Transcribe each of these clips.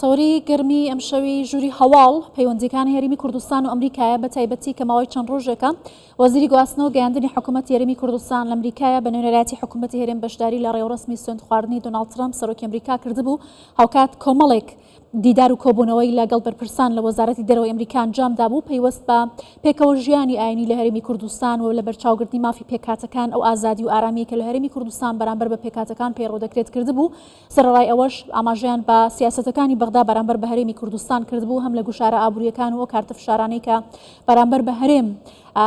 تەوەری گەرمی ئەمشەوی ژووری هەواڵ، پەیوەندییەکانی هەرێمی کوردستان و ئەمریکایە، بەتایبەتی کە ماوەی چەند ڕۆژێکە وەزیری گواستنەوە و گەیاندنی حکوومەتی هەرێمی کوردستان لە ئەمریکایە بە نوێنەرایەتی حکوومەتی هەرێم بەشداری لە ڕێوڕەسمی سوێندخواردنی دۆناڵد ترەمپ سەرۆکی ئەمریکا کردبوو، هاوکات کۆمەڵێک دیدار و کۆبوونەوەی لەگەڵ بەرپرسان لە وەزارەتی دەرەوەی ئەمریکا ئەنجام دابوو پەیوەست بە پێکەوە ژیانی ئاینی لە هەرێمی کوردستان و لەبەرچاوگرتنی مافی پێکهاتەکان ئەو ئازادی و ئارامییەی کە لە هەرێمی کوردستان بەرامبەر بە پێکهاتەکان پەیڕەو دەکرێت کردبوو. سەرەڕای ئەوەش ئاماژەیان بە سیاسەتەکانی بەغدا بەرامبەر بە هەرێمی کوردستان کردبوو هەم لە گوشارە ئابوورییەکان و ئەو کارتە فشارانەی کە بەرامبەر بە هەرێم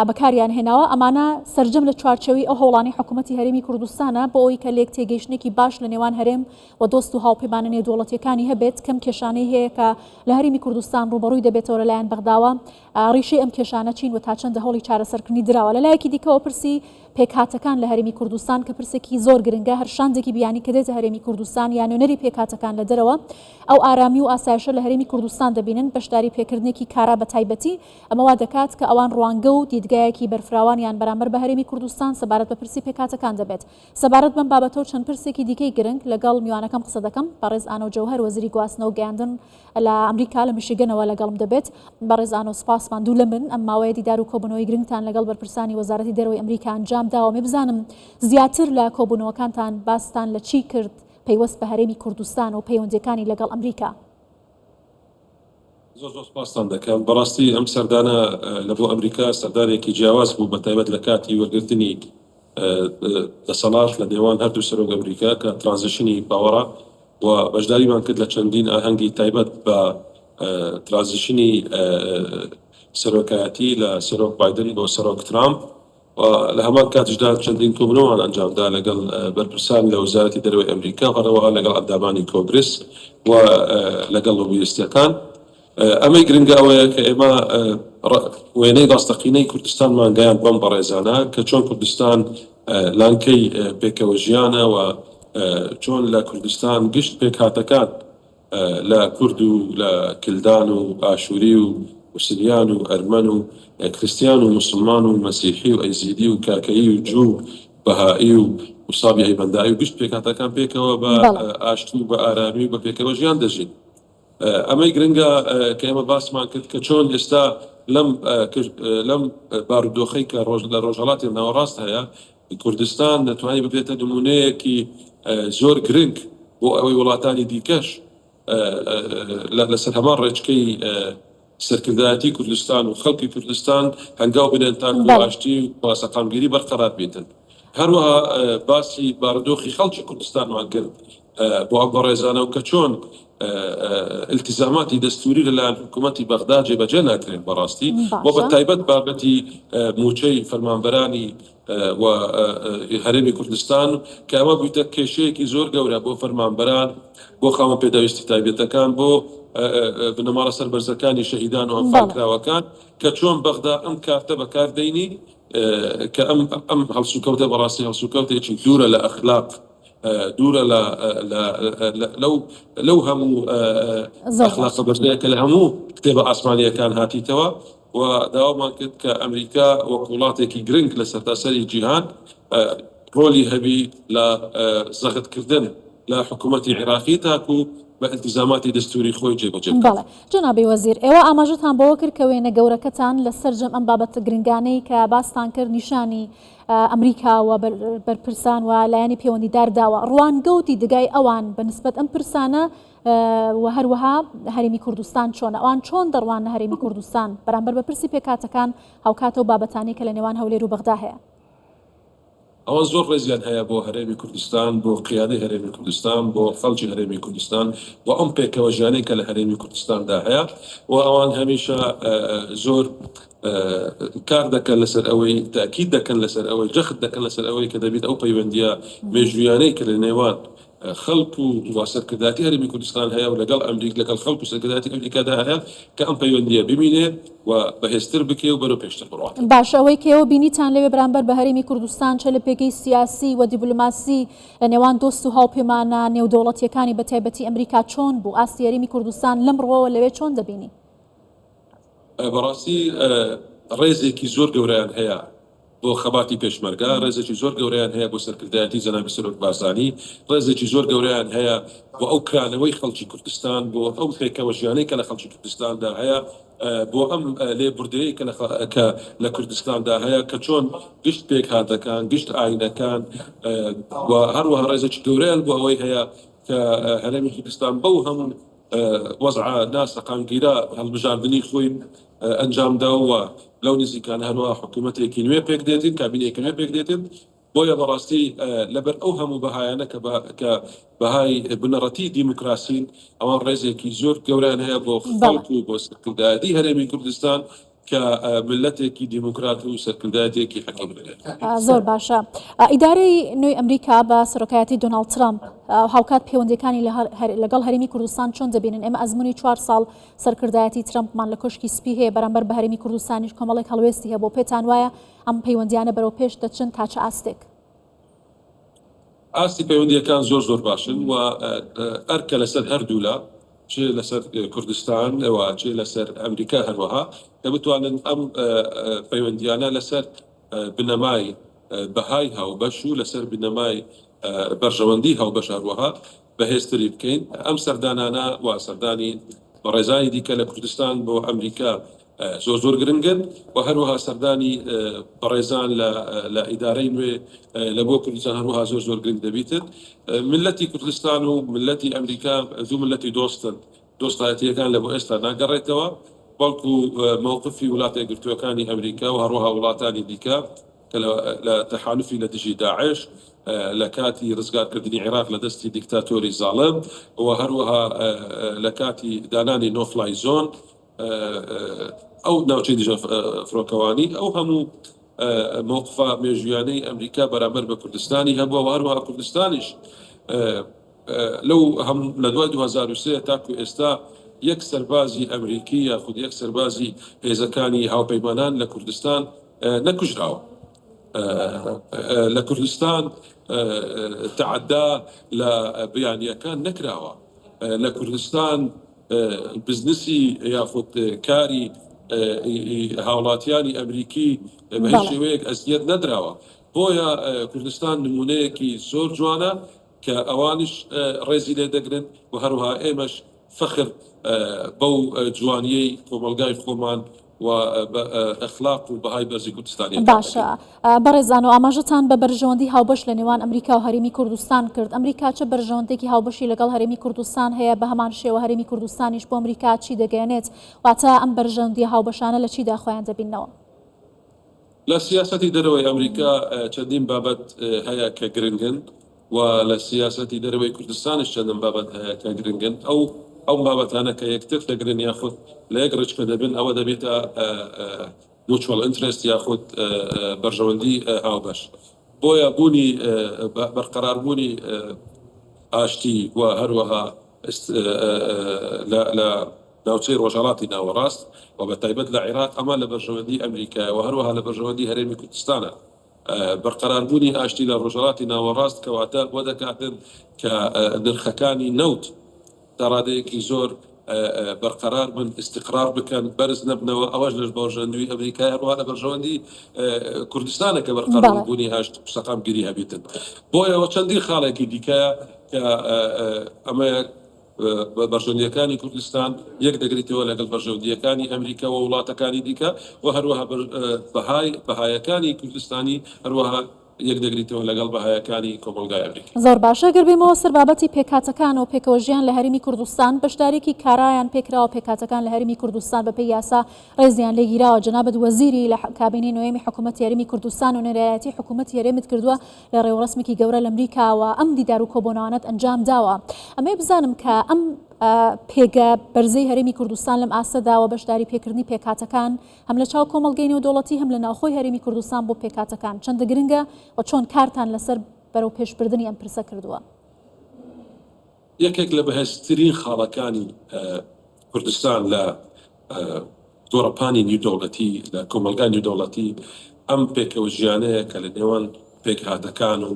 بەکاریان هێناوە، ئەمانە سەرجەم لە چوارچێوەی ئەو هەوڵانەی حکوومەتی هەرێمی کوردستانە بۆ ئەوەی کە لێکتێگەیشتنێکی باش لە نێوان هەرێم و دۆست و هاوپەیمانە نێودەوڵەتییەکانی هەبێت، کەم کێشانەی هەیە کە لە هەرێمی کوردستان ڕووبەڕووی دەبێتەوە لەلایەن بەغداوە، ڕیشەی ئەم کێشانە چین و تا چەندە هەوڵی چارەسەرکردنی دراوە؟ لە لایەکی دیکەوە پرسی پێکهاتەکان لە هەرێمی کوردستان کە پرسێکی زۆر گرنگە، هەر شاندێکی بیانی کە دێتە هەرێمی کوردستان یا نوێنەری پێکهاتەکان لە دەرەوە ئەو ئارامی و ئاسایشە لە هەرێمی کوردستان دەبینن، بەشداری پێکردنێکی کارا بە تایبەتی ئەمە وا دەکات کە ئەوان ڕوانگە و دیدگایەکی بەرفراوانیان بەرامبەر بە هەرێمی کوردستان سەبارەت بە پرسی پێکهاتەکان دەبێت. سەبارەت بەم بابەتە و چەند پرسێکی دیکەی گرنگ لەگەڵ میوانەکەم قسە دەکەم، بەڕێز ئانۆ جەوهەر وەزیری گواستنەوە و گەیاندن لە ئەمریکا لە میشیگەنەوە لەگەڵم دەبێت. بەڕێز ئانۆ سوپاس ماندوو لەمن ئەم ماوەیە دیدار و کۆبوونەوەی گرنگتان لەگەڵ بەرپرسانی وەزارەتی دەرەوەی ئەمریکا ئەنجام داوە مێ بزانم زیاتر لە کۆبوونەوەکانتان باستان لە چی کرد پەیوەست بە هەرێمی کوردستان و پەیوەندیەکانی لەگەڵ ئەمریکا؟ زۆر زۆر سوپاستان دەکەم. بەڕاستی ئەم سەردانە لە بۆ ئەمریکا سەردانێکی جیاواز بوو بە تایبەت لە کاتی وەرگرتنی دەسەڵات لە نێوان هەردوو سەرۆک ئەمریکا کە transition ی power ە و بەشداریمان کرد لە چەندین ئاهەنگی تایبەت بە transition ی سەرۆکایەتی لە سەرۆک بایدن بۆ سەرۆک ترامپ و لە هەمان کاتیشدا چەندین کۆبوونەوەمان ئەنجامدا لەگەڵ بەرپرسان لە وەزارەتی دەرەوەی ئەمریکا و هەروەها لەگەڵ ئەندامانی کۆنگرس و لەگەڵ لۆبیستەکان. ئەمەی گرنگە ئەوەیە کە ئێمە وێنەی ڕاستەقینەی کوردستانمان گەیاند بەم بەڕێزانە کە چۆن کوردستان لانکەی پێکەوە ژیانە و چۆن لە کوردستان گشت پێکهاتەکان لە کورد و لە کلدان و ئاشووری و سریان و ئەرمەن و کریستیان و موسڵمان و مەسیحی و ئەیزیدی و کاکەیی و جوو و بەهائی و سابیعی مەندائی و گشت پێکهاتەکان پێکەوە بە ئاشتی و بە ئارامی و بە پێکەوە ژیان دەژین. ئەمەی گرنگە کە ئێمە باسمان کرد کە چۆن ئێستا لەم لەم بارودۆخەی کە ڕۆژ لە ڕۆژهەڵاتی ناوەڕاست هەیە کوردستان دەتوانێت ببێتە نمونەیەکی زۆر گرنگ بۆ ئەوەی وڵاتانی دیکەش لەسەر هەمان ڕێچکەی سەرکردایەتی کوردستان و خەڵکی کوردستان هەنگاو بنێن تاکو ئاشتی و سەقامگیری بەرقەرار بێتن. هەروەها باسی بارودۆخی خەڵکی کوردستانمان کرد بۆ ئەم بەڕێزانە و کە چۆن ئیلتیزاماتی دەستووری لەلایەن حکوومەتی بەغدا جێبەجێ ناکرێن بەڕاستی و بە تایبەت بابەتی مووچەی فەرمانبەرانی و هەرێمی کوردستان کە ئەمە بوویتە کێشەیەکی زۆر گەورە بۆ فەرمانبەران بۆ خاوەن پێداویستی تایبەتەکان بۆ بنەماڵە سەربەرزەکانی شەهیدان و ئەنفالکراوەکان کە چۆن بەغدا ئەم کارتە بەکار دەینی کە ئەم ئەم هەڵسوکەوتە بەڕاستی هەڵسوکەوتێکی دوورە لە ئەخلاق دوورە لە لەو لەو هەموو ئەخلاقە بەرزەیە کە لە هەموو کتێبە ئاسمانییەکان هاتیتەوە و داوامان کرد کە ئەمریکا وەک وڵاتێکی گرنگ لە سەرتاسەری جیهان ڕۆلی هەبی لە زەغتکردن لە حکوومەتی عێراقی تاکو بە ئیلتیزاماتی دەستووری خۆی جێبەجێ بکات. بەڵێ جەنابی وەزیر، ئێوە ئاماژەتان بەوە کرد کە وێنە گەورەکەتان لە سەرجەم ئەم بابەتە گرنگانەی کە باستان کرد نیشانی ئەمریکا و بەرپرسان و لایەنی پەیوەندیدار داوە، ڕوانگە و دیدگای ئەوان بە نسبەت ئەم پرسانە و هەروەها هەرێمی کوردستان چۆنە؟ ئەوان چۆن دەڕواننە هەرێمی کوردستان بەرامبەر بە پرسی پێکهاتەکان هاوکات ئەو بابەتانەی کە لە نێوان هەولێر و بەغدا هەیە؟ ئەوان زۆر ڕێزیان هەیە بۆ هەرێمی کوردستان، بۆ قیادەی هەرێمی کوردستان، بۆ خەڵکی هەرێمی کوردستان و ئەم پێکەوەژیانەی کە لە هەرێمی کوردستاندا هەیە و ئەوان هەمیشە زۆر کار دەکەن لەسەر ئەوەی تاکید دەکەن لەسەر ئەوەی جەخت دەکەن لەسەر ئەوەی کە دەبێت ئەو پەیوەندییە مێژوویانەی کە لە نێوان خەڵک و سەرکردایەتی هەرێمی کوردستان هەیە و لەگەڵ ئەمریک لەگەڵ خەڵک و سەرکردایەتی ئەمریکادا هەیە کە ئەم پەیوەندییە بمینێ و بەهێزتر بکێ و بەرەو پێشتر بڕوات. باشە ئەوەی کە ئێوە بینیتان لەوێ بەرامبەر بە هەرێمی کوردستان چە لە پێگەی سیاسی و دیبلۆماسی لە نێوان دۆست و هاوپەیمانە نێودەوڵەتییەکانی بە تایبەتی ئەمریکا چۆن بوو؟ ئاستی هەرێمی کوردستان لەم ڕووەوە لەوێ چۆن دەبینی؟ بەڕاستی ڕێزێکی زۆر گەورەیان هەیە. بۆ خەباتی پێشمەرگە، ڕێزێکی زۆر گەورەیان هەیە بۆ سەرکردایەتی جەنابی سەرۆک بارزانی، ڕێزێکی زۆر گەورەیان هەیە بۆ ئەو کرانەوەی خەڵکی کوردستان، بۆ ئەو پێکەوەژیانەی کە لە خەڵکی کوردستاندا هەیە، بۆ ئەم لێبوردەیەی کە کە لە کوردستاندا هەیە کە چۆن گشت پێکهاتەکان، گشت ئایینەکان و هەروەها ڕێزێکی گەورەیان بۆ ئەوەی هەیە کە هەرێمی کوردستان بەو هەموو وەزعە ناسەقامگیرە هەڵبژاردنی خۆی ئەنجامدا و لەو نزیکانە هەروەها حکوومەتێکی نوێ پێک دێتین، کابینەیەکی نوێ پێک دێتین. بۆیە بەڕاستی لەبەر ئەو هەموو بەهایانە کە کە بەهای بنەڕەتی دیموکراسین، ئەوان ڕێزێکی زۆر گەورەیان هەیە بۆ خەڵک و بۆ سەرکردایەتی هەرێمی کوردستان کە میللەتێکی دیموکرات و سەرکردایەتیەکی حەکیم هەیە. زۆر باشە. ئیدارەی نوێی ئەمریکا بە سەرۆکایەتی دۆناڵد ترەمپ هاوکات پەیوەندیەکانی لەگەڵ هەرێمی کوردستان چۆن دەبینن؟ ئێمە ئەزموونی چوار ساڵ سەرکردایەتی ترەمپمان لە کۆشکی سپی هەیە، بەرامبەر بە هەرێمی کوردستانیش کۆمەڵێک هەڵوێستی هەبوو، پێتان وایە ئەم پەیوەندیانە بەرەو پێش دەچن تا چ ئاستێک؟ ئاستی پەیوەندییەکان زۆر زۆر باشن و ئەرکە لەسەر هەردوولا چ لەسەر کوردستان و چ لەسەر ئەمریکا هەروەها کە بتوانن ئەم پەیوەندیانە لەسەر بنەمای بەهای هاوبەش و لەسەر بنەمای بەرژەوەندی هاوبەش هەروەها بەهێزتری بکەین. ئەم سەردانانە و سەردانی بەڕێزانی دیکە لە کوردستان بۆ ئەمریکا زۆر زۆر گرنگن و هەروەها سەردانی بەڕێزان لە ئیدارەی نوێ لە بۆ کوردستان هەروەها زۆر زۆر گرنگ دەبیتن. میللەتی کوردستان و میللەتی ئەمریکا دوو میللەتی دۆستن، دۆستایەتییەکان لە بۆ ئێستا ناگەڕێتەوە، بەڵکو مەوقفی وڵاتە یەکگرتووەکانی ئەمریکا و هەروەها وڵاتانی دیکە کە لە تەحالوفی لە دژی داعش لە کاتی ڕزگارکردنی عێراق لە دەستی دیکتاتۆری زاڵم و هەروەها لە کاتی دانانی no fly zone ئەو ناوچەی دژە فڕۆکەوانی ئەو هەموو مەوقفە مێژوویانەی ئەمریکا بەرامبەر بە کوردستانی هەبووە و هەروەها کوردستانیش لەو هەم لە دوای 2003 تاکو ئێستا یەک سەربازی ئەمریکی یاخود یەک سەربازی هێزەکانی هاوپەیمانان لە کوردستان نەکوژراوە. لە کوردستان تەعەدا لە بیانییەکان نەکراوە. لە کوردستان بزنسی یاخود کاری هاوڵاتیانی ئەمریکی بە هیچ شێوەیەک ئەزیەت نەدراوە. بۆیە کوردستان نمونەیەکی زۆر جوانە کە ئەوانیش ڕێزی لێ دەگرن و هەروەها ئێمەش فەخر بەو جوانیەی کۆمەڵگای خۆمان و بە ئەخلاق و بەهای بەرزی کوردستانیەکان باشە دەکەین. بەڕێزان و ئاماژەتان بە بەرژەوەندی هاوبەش لە نێوان ئەمریکا و هەرێمی کوردستان کرد، ئەمریکا چ بەرژەوەندێکی هاوبەشی لەگەڵ هەرێمی کوردستان هەیە، بە هەمان شێوە هەرێمی کوردستانیش بۆ ئەمریکا چی دەگەیەنێت، واتە ئەم بەرژەوەندیە هاوبەشانە لە چیدا خۆیان دەبیننەوە؟ لە سیاسەتی دەرەوەی ئەمریکا چەندین بابەت هەیە کە گرنگن و لە سیاسەتی دەرەوەی کوردستانیش چەندین بابەت هەیە کە گرنگن. ئەو ئەو بابەتانە کە یەکتر دەگرن یاخود لە یەک ڕێچکە دەبن ئەوە دەبێتە mutual interest یاخود بەرژەوەندی هاوبەش. بۆیە بوونی بەرقەراربوونی ئاشتی و هەروەها لە ناوچەی ڕۆژهەڵاتی ناوەڕاست و بە تایبەت لە عێراق ئەمە لە بەرژەوەندی ئەمریکایە و هەروەها لە بەرژەوەندی هەرێمی کوردستانە. بەرقەراربوونی ئاشتی لە ڕۆژهەڵاتی ناوەڕاست کەواتە بۆ دەکاتن کە نرخەکانی نەوت تا ڕادەیەکی زۆر بەرقەرار بن، ئیستیقرار بکەن، بەرز نەبنەوە، ئەوەش لە بەرژەوەندی ئەمریکایە، هەروەها لە بەرژەوەندی کوردستانە کە بەرقەراربوونی ئاشتی و سەقامگیری هەبیتن. بۆیەوە چەندین خاڵێکی دیکەیە کە ئەمەیە بەرژەوەندییەکانی کوردستان یەک دەگریتەوە لەگەڵ بەرژەوەندییەکانی ئەمریکا و وڵاتەکانی دیکە و هەروەها بەهای بەهایەکانی کوردستانی هەروەها یەک دەگریتەوە لەگەڵ بەهایەکانی کۆمەڵگای ئەمریکی. زۆر باشە گەر بێمەوە سەر بابەتی پێکهاتەکان و پێکەوە ژیان لە هەرێمی کوردستان بەشداریەکی کارایان پێکراوە پێکهاتەکان لە هەرێمی کوردستان بەپێی یاسا ڕێزیان لێگیراوە جەنابت وەزیری لە کابینەی نۆیەمی حکوومەتی هەرێمی کوردستان و نوێنەرایەتی حکوومەتی هەرێمت کردووە لە ڕێوڕەسمێکی گەورە لە ئەمریکاوە ئەم دیدار و کۆبۆنەوانەت ئەنجام داوە ئەمەوێ بزانم کە ئەم پێگە بەرزەی هەرێمی کوردستان لەم ئاستەدا و بەشداری پێکردنی پێکهاتەکان هەم لە چاو کۆمەڵگەی نێودەوڵەتی هەم لە ناوخۆی هەرێمی کوردستان بۆ پێکهاتەکان چەندە گرنگە و چۆن کارتان لەسەر بەرەوپێشبردنی ئەم پرسە کردووە؟ یەکێک لە بەهێزترین خاڵەکانی کوردستان لە گۆڕەپانی نیودەوڵەتی، لە کۆمەڵگای نیودەوڵەتی ئەم پێکەوە ژیانەیە کە لە نێوان پێکهاتەکان و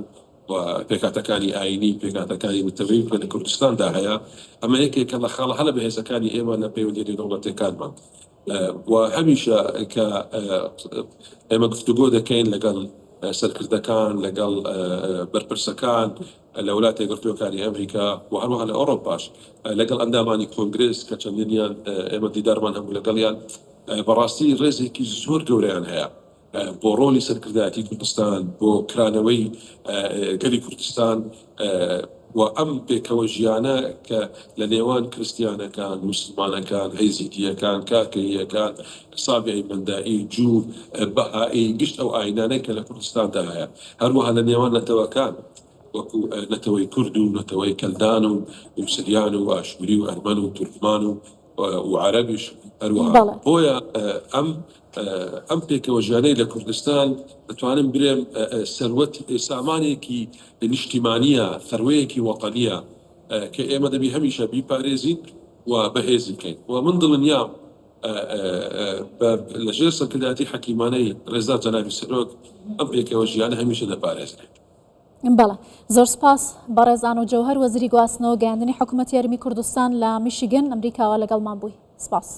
پێکهاتەکانی ئایینی، پێکهاتەکانی نەتەوەیی کە لە کوردستاندا هەیە، ئەمە یەکێکە لە خاڵە هەرە بەهێزەکانی ئێمە لە پەیوەندییە نێودەوڵەتییەکانمان. و هەمیشە کە ئێمە گفتوگۆ دەکەین لەگەڵ سەرکردەکان، لەگەڵ بەرپرسەکان لە وڵاتە یەکگرتووەکانی ئەمریکا و هەروەها لە ئەوڕۆپاش، لەگەڵ ئەندامانی کۆنگرێس کە چەندینیان ئێمە دیدارمان هەبوو لەگەڵیان، بەڕاستی ڕێزێکی زۆر گەورەیان هەیە بۆ ڕۆڵی سەرکردایەتی کوردستان، بۆ کرانەوەی گەلی کوردستان و ئەم پێکەوە ژیانە کە لە نێوان کریستیانەکان، موسڵمانەکان، ئەیزیدییەکان، کاکەییەکان، سابیعی مەندائی، جوو، بەهائی، گشت ئەو ئایینانەی کە لە کوردستاندا هەیە، هەروەها لە نێوان نەتەوەکان وەکو نەتەوەی کورد و نەتەوەی کەلدان و سریان و ئاشووری و ئەرمەن و تورکمان و و عەرەبیش هەروەها. بەڵێ. بۆیە ئەم ئەم پێکەوە ژیانەی لە کوردستان دەتوانم برێم سەروەت سامانێکی نیشتیمانیە، سەروەیەکی وەتەنیە کە ئێمە دەبی هەمیشە بیپارێزین و بەهێزی بکەین و من دڵنیام بە لە ژێر سەرکردایەتی حەکیمانەی ڕێزدار جەنابی سەرۆک ئەم پێکەوە ژیانە هەمیشە دەپارێزرێت. بەڵێ زۆر سپاس بەڕێز ئانۆ جەوهەر وەزیری گواستنەوە گەیاندنی حکوومەتی هەرێمی کوردستان لە میشیگن ئەمریکاوە لەگەڵمان بووی سپاس.